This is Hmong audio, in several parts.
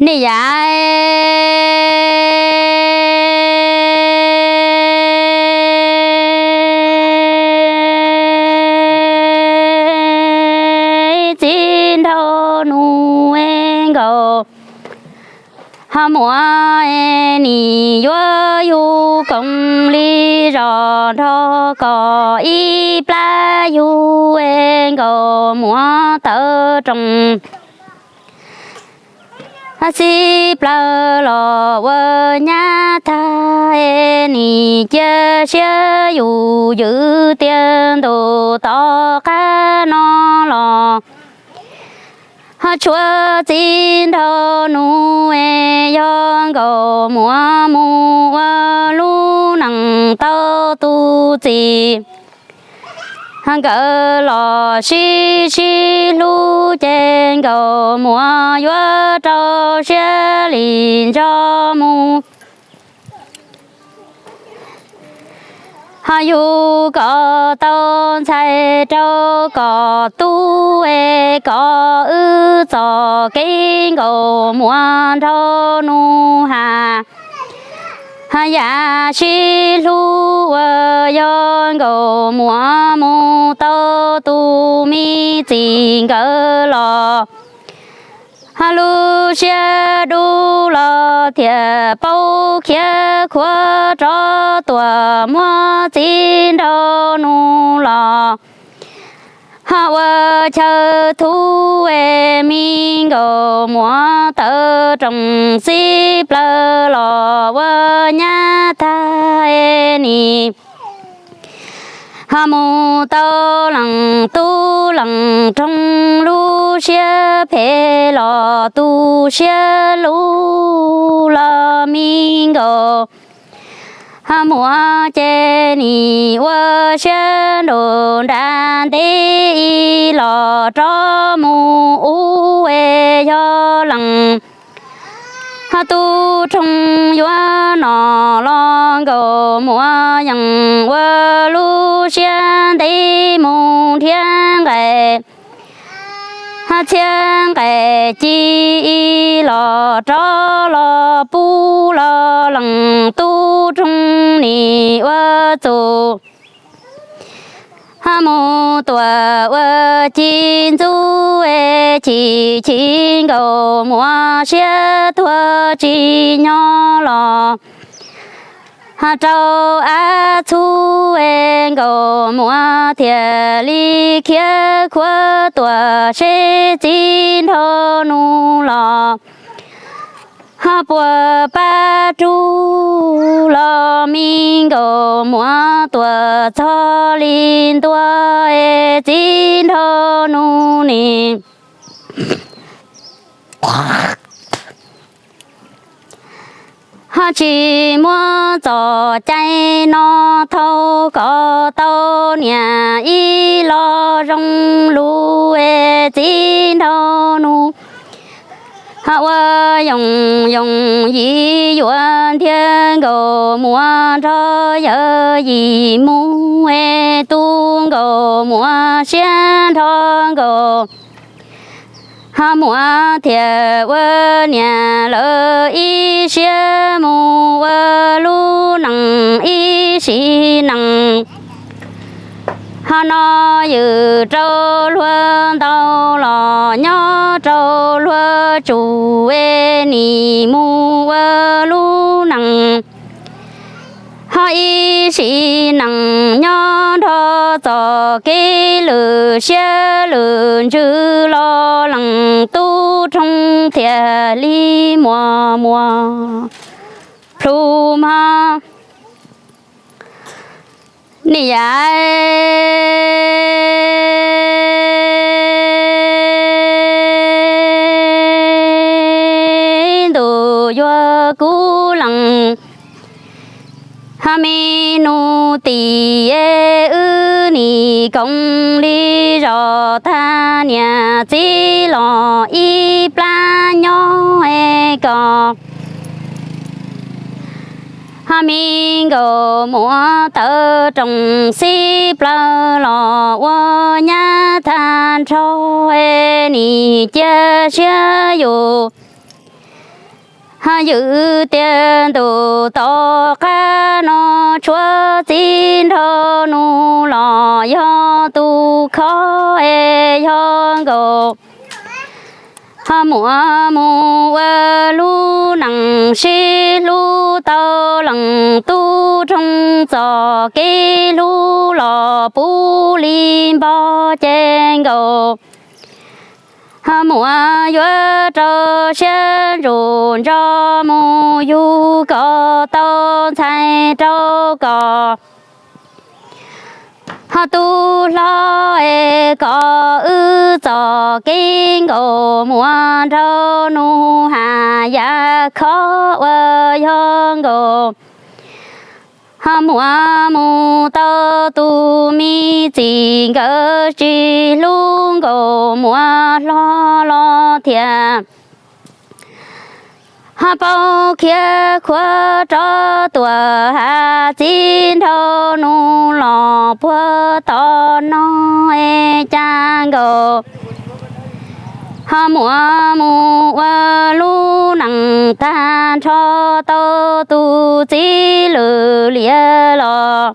Niam yam txiv nraug nus nkaus, ho muam nim yuav yug koom li zos nrog kom ib plab yug nkaus muam tawv roos xib plawg los ua nyab tag, nim cia siab yus ywm tiag ntus tom qab no los ho tshuav txiv nraug nus yog nkaus muam mus ua lub neej tau tus txiv. Nkawd los sib sib hlub ces nkaus muam yuav rau siab li nco mus ho yug kom tau ntxhais rau kom tub es kom wb txoj kev nkaus muam nraug nus has. Ho yam sib hlub uas yog nkaus muam mus tau tus me txiv nkawd los ho lub siab dub los thiaj paub khiav khuav rov tuaj muab txiv nraug nus los ho ua chaw thuv es me nkaus muam tawv roos xib plawg los ua nyab tag nim ho mus tau leej tub leej roog lub siab phem los tu siab lug los me nkaus ho muam ces nim ua siab nraum nrad ntev ib los rov mus ub es yog leej ho tub roog yuav noj los nkaus muam yeej ua lub siab ntev mus nrhiav nqaij ho txhiab nqaij ci ib los rov los pub los leej tub roog nim ua txuj ho mus tuaj ua ci ntxub es chim chim nkaus muam siab tuag tsis nyob los ho rau ab txhub es nkaus muam thiaj li khiav khuav tuaj seb txiv nraug nus los ho puas pab rub los me nkaus muam tuaj txog li ntua es txiv nraug nus nim ho tsis muab txoj cai no thau kom tau niam ib los zoo lus es txiv nraug nus ho ua yoos yoos yim yuav ntiag nkaus muam nrog yawm yim mus es tu nkaus muam siab nrog nkaus ho muam thiaj ua niam lawv ib siab mus ua lub neej ib sim neej ho no ywm rau luag ntau los nyob rau luag tsum es nim mus ua lub neej ho ib sim neej nyob nrog txoj kev lwm siab lwm ntsws los leej tub roog thiaj li muaj muaj plhus mog niam yam ntuj yuav kub leej ho me nus tim wb nim koom li zos tag niam txiv los ib plab nyob es kom ho me nkaus muam tawv roos xib plawg los ua nyab tag nrho es nim cia siab yus Ho ywm tias ntuj tom qab no tshuav txiv nraug nus los yog tus khov es yog nkaus. Ho muab mus ua lub neej sib hlub tau leej tub roog txoj kev hlub los puv li npog ces nkaus. Ho muab yuav rau siab ntsuj nrog mus yug kom tau ntxhais rau kom. Ho tus hlob es kom wb txoj kev nkaus muab nraug nus has yam khov uas yog nkaus. Ho muab mus tau tus me txiv nkawd tsis hlub nkaus muab hlob los thiab. Ho paub khiav khuav rov tuaj has txiv nraug nus los puag tom no es cas nkaus. Ho muab mus ua lub neej tag nrho tau tus txiv lwm liam los.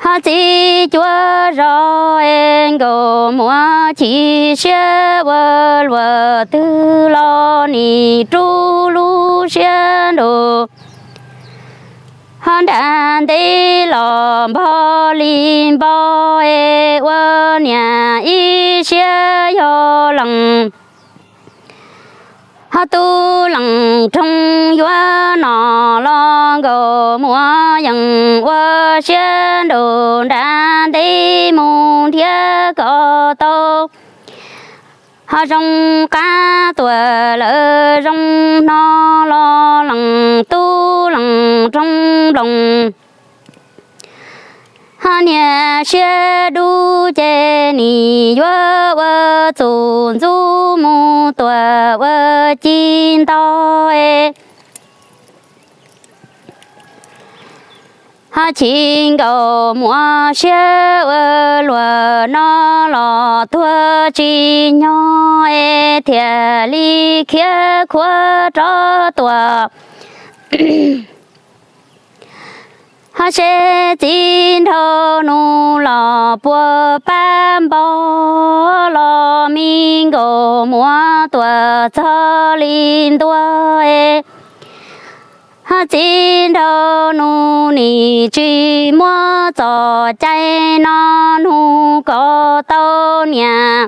Ho txiv cuab zog es nkaus muab chim siab ua luaj twg los nim rub lub siab nrug. Ho nram ntej los npog li npog es ua niam ib siab yog leej. Ho tus leej roog yuav no los nkaus muab yeej ua siab nrug nram ntej mus nrhiav kom tau. Ho zoo qab tuaj lawm zoo hno los leej tub leej roog nploos. Ho niam siab dub ces nim yuav ua txuj ntxub mus tuaj ua ci ntau. Ho chim nkaus muab siab ua luaj no los tuag tsis nyob es thiaj li khiav khuav rov tuaj. Ho seb txiv nraug nus los puas pab npog los me nkaus muab tuaj txog li ntua. Ho txiv nraug nus nim tsis muab txoj cai no nug kom tau niam.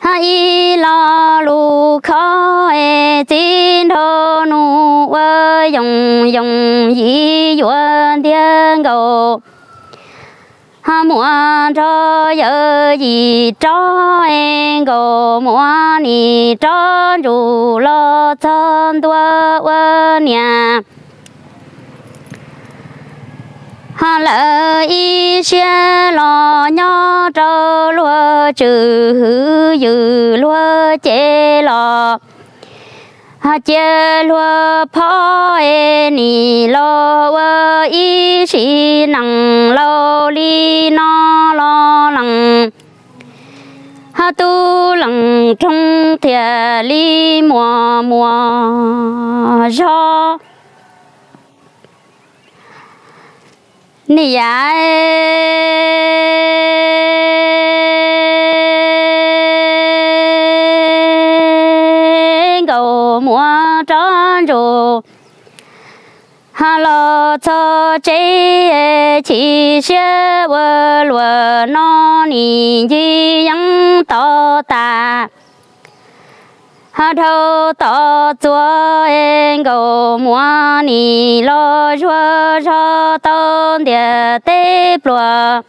Ho ib lo lus khov es txiv nraug nus ua yoos yoos yim yuav ntiag nkaus. Ho muab nrog yawm yim rov es nkaus muab nim rov ntsuj los txog ntua ua niam. Ho lawv ib siab los nyob rau luag tswv hwv ywm luag cev los. Ho cia luag phob es nim los ua ib sim neej laus li no los leej. Ho tus leej roog thiaj li muaj muaj zog. Niam yam nkaus muab rov ntsuj, ho los txog tsev chim siab ua luaj no nim ncig yeeb to tas. Ho dhau tod txuas es nkaus muab nim los zuag zog tau ntiaj teb pluag.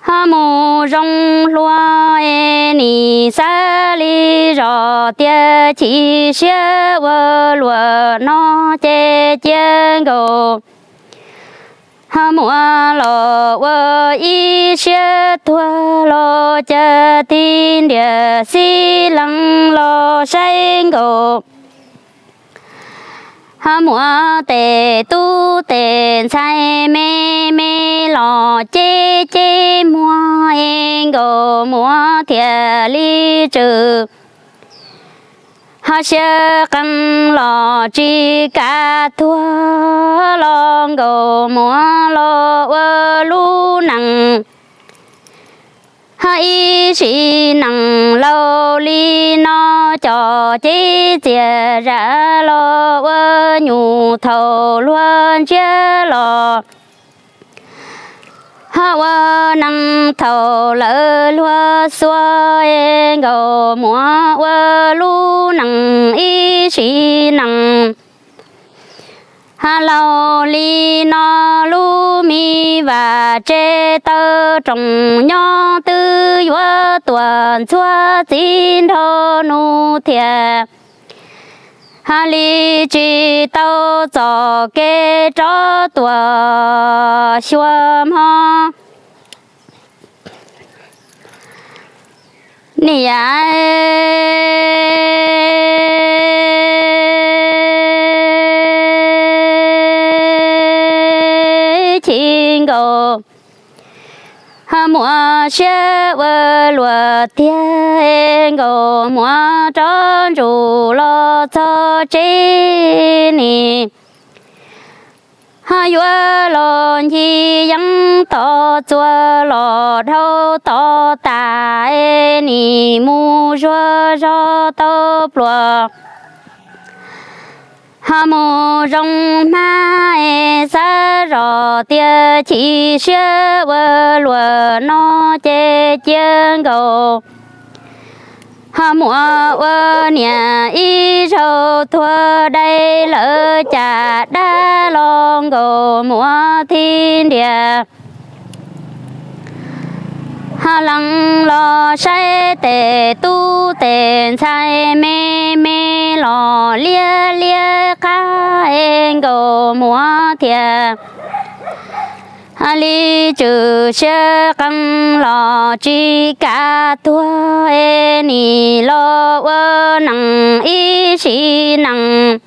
Ho mus zoo hluas es nim xav li zog tias chim siab ua luaj no ces cia nkaus. Ho muab los ua ib siab tuag los cas tig nriam xib leej los saib nkaus. Ho muab tej tub tej ntxhais me me los ceb ceb muag es nkaus muab thiaj li tswm. Ho siab qees los tsis kam tuag los nkaus muab los ua lub nees. Ho ib sim neej laus li no cov cev txias zam los ua nyuj thaum luag ntsia los. Ho ua neej thaum lawv luag xuas es nkaus muab ua lub neej ib sim neej. Ho laus li no lub me vaj tsev taw rooj nyob twb yuav tuaj ntxuav txiv nraug nus thiab. Ho li tsis tau txoj kev rov tuaj xyuas hmo. Niam Chim Nkaus, ho muaj siab ua luaj tiag, Nkaus muab rov ntsuj los txog tsev nim. Ho yuav los ncig yeeb toj txuas los dhau toj tas, nim mus zuag zog tau pluas. Ho mus zoo hmab es xav zoj tias chim siab ua luaj no ces cia Nkaus ho muab ua niam ib zaug tuag dai lawv caj dab los Nkaus muab thib nrias. Ho lees los saib tes tub tes ntxhais me me los liab liab qab es Nkaus muab thiab. Ho li tswm siab qees los tsis kam tuag es nim los ua neej ib sim neej.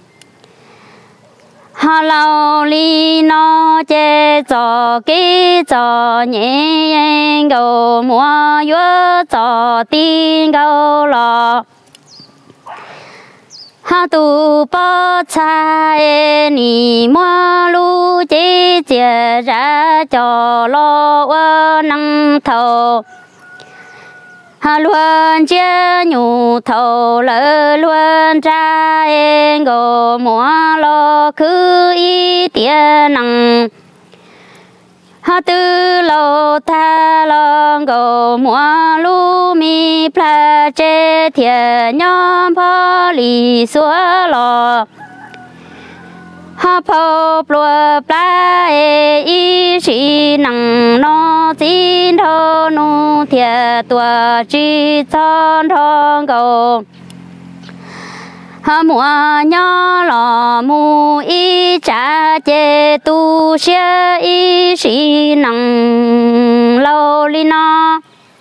Ho laus li no ces txoj kev txom nyem Nkaus muab yuav txoj ti nkaus los. Ho tus pov txha es nim muab lub cev txias zam coj los ua neej thaum ho luag ntsia nyuj thaum lawv luag nra es Nkaus muab los khwv ib tiam neej. Ho twb laus tag los Nkaus muab lub me plag tsev thiab nyob npog li xuav los. Ho phau pluas plab es ib sim neej no txiv nraug nus thiaj tuaj tsis txog nrog Nkaus. Ho muab nyob los mus ib tsam ces tu siab ib sim neej laus li no.